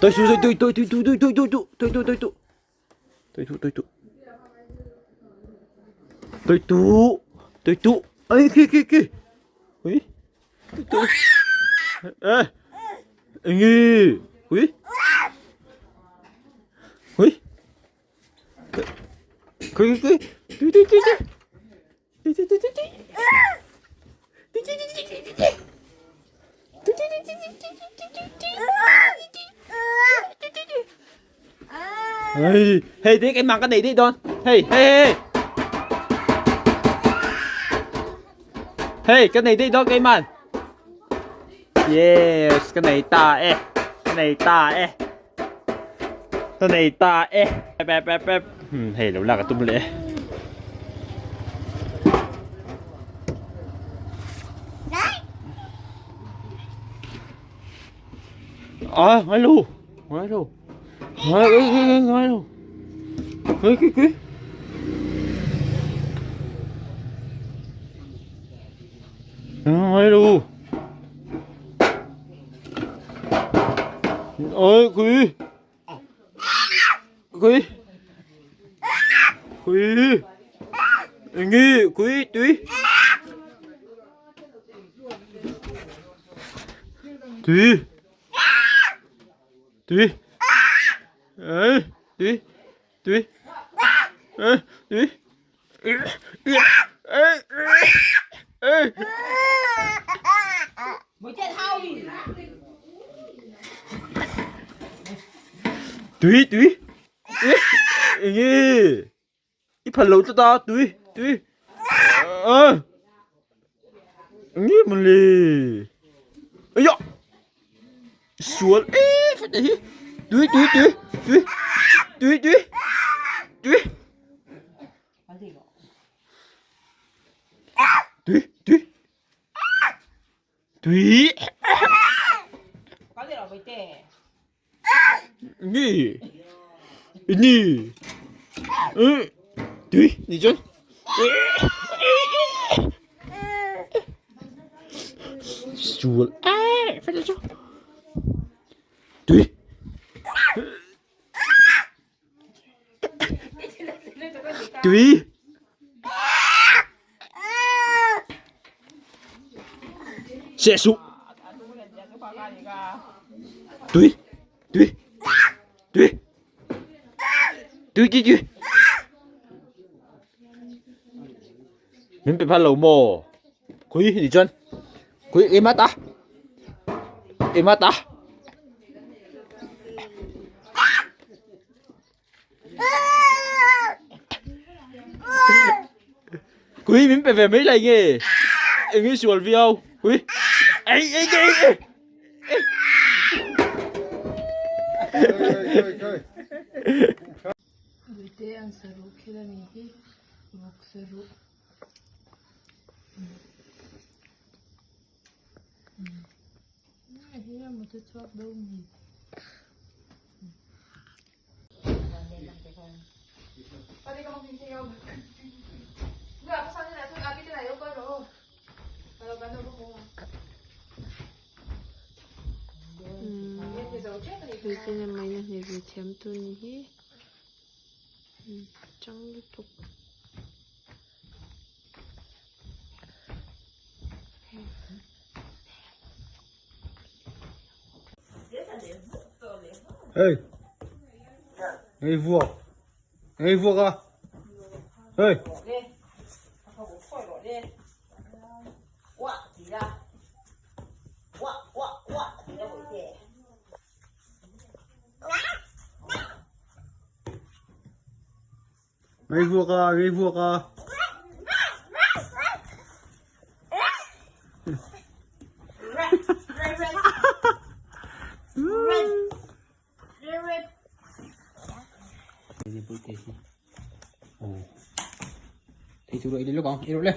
Tôi xuống tôi tôi tôi tôi tôi tôi tôi tôi tôi tôi tôi tôi tôi tôi tôi tôi tu tôi tu ấy kia kia kia ui tôi ê nghi ui ui cái cái tôi tôi tôi tôi tôi tôi tôi tôi Hey, hey, tiếc em mặc cái này đi Don. Hey, hey, hey. Hey, cái này đi Don cái man. Yes, cái này ta e. Cái này ta e. Cái này ta e. Pep pep pep. Hei lo lak a tum leh. À, ngai lo. Ngai lo. Ngai ngai ngai lo. Ngai cái cái. Ngai lo. Ôi quý. Quý. Quý. Nghi quý tùy. Tùy. Tùy. Ê, tùy. Tùy. Ê, tùy. Ê, ê, ê. Tùy, tùy. Ê, i phal lo ta tùy, tùy. Ờ. Ngi mun le. Ây da. Sual ê, phải để. Tùy, tùy, tùy, tùy. Tùy, tùy. Tùy. Tùy, tùy. Tùy. Ngi. Ngi. Ừ. Tùy, ni chun. Sual ê, phải để cho. Tùy. Tùy. Sẽ sụp. Tùy. Tùy. Tùy. Tùy tùy tùy. Mình bị phá lầu mồ. Quý đi chân. Quý em ta. Em ta. Quý mình về mấy lần nghe. Em nghĩ sual viau. Quý. Ê ê ê ê. Uite an saruh khel a nih hi vawk saruh a hi a mut a chhuak dawn a ni. Uite nen mai na hne ve thiam tu ni hi chang lutuk. Hey. Hey vua. Hey vua ka. Hey. Hey vua ka, hey vua ka. Thì chú đợi đi lúc con, đi lúc lên.